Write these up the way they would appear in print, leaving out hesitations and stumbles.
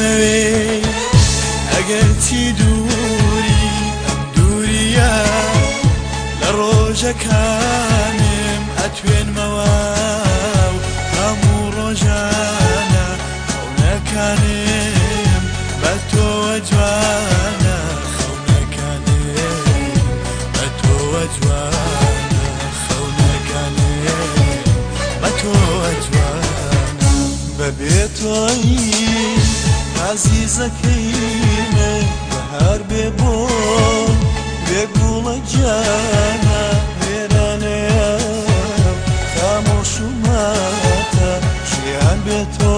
مەوێ ئەگەر چی دووری ئەم دووریە لە ڕۆژەکانم ئەتوێنمەوە و هەموو ڕۆژانە خەونەکانم بە تۆوە جوانە خەونەکانم بە تۆوە جوانە خەونەکانم بە تۆوە جوانە بەبێ تۆی عەزیزەکەی من بەهار بێ بۆ بێ گوڵە گیانە وێرانەیە خامۆش و ماتە ژیان بێ تۆ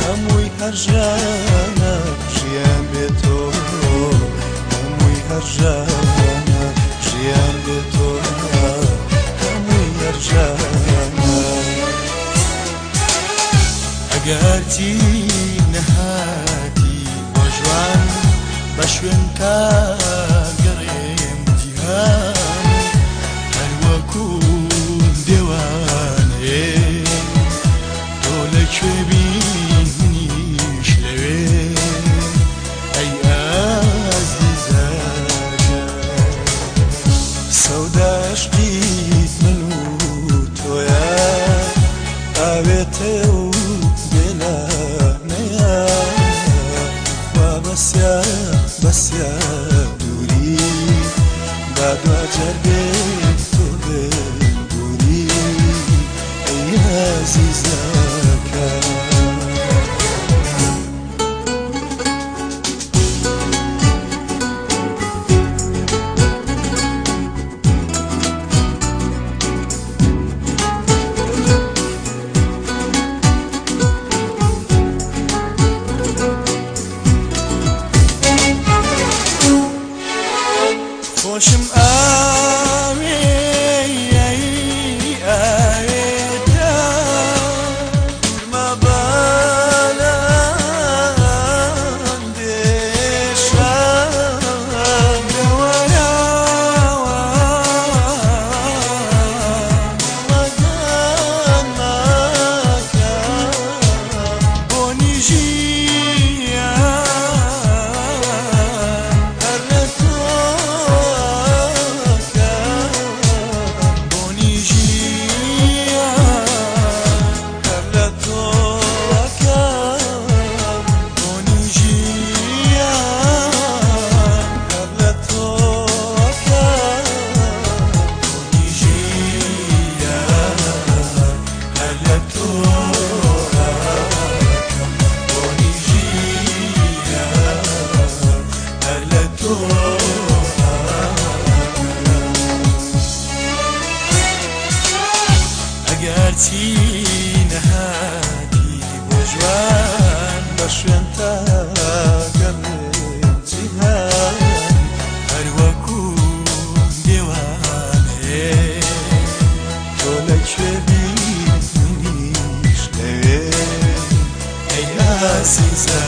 هەمووی هەرژانە ژیان بێ تۆ هەمووی هەرژانە ژیان بێ تۆ هەمووی هەرژانە ئەگەرچی نەهاتی بۆ ژوان بە شوێن تا گەڕێم جیهان هەروەکو دێوانێ تۆ لەکوێ بی منیش لەوێ ئەی ئازیزەکە سەوداشقی من و تۆیە ئاوێتە و بێلانەیە وا بەسیا بەسیا دووری با دواجار بێ تۆ بێم دووری ئەی ئازیزەکە. خۆشم ئاوێ ئاوێتە مەبالان دێشە دەوەرەوە مەگەن مەکە بۆنی ژیان هەر لە تۆکە بۆنی ژیان هەر لە تۆکە بۆنی ژیان هەر لە تۆکە بۆنی ژیان هەر لە تۆکە بۆنی ژیان هەر لە تۆکە. ئەگەرچی نەهاتی بۆ ژوان بە شوێن تا گەڕێم جیهان هەروەکو دێوانێ تۆ لەکوێ بی منیش لەوێ ئەی ئازیزە.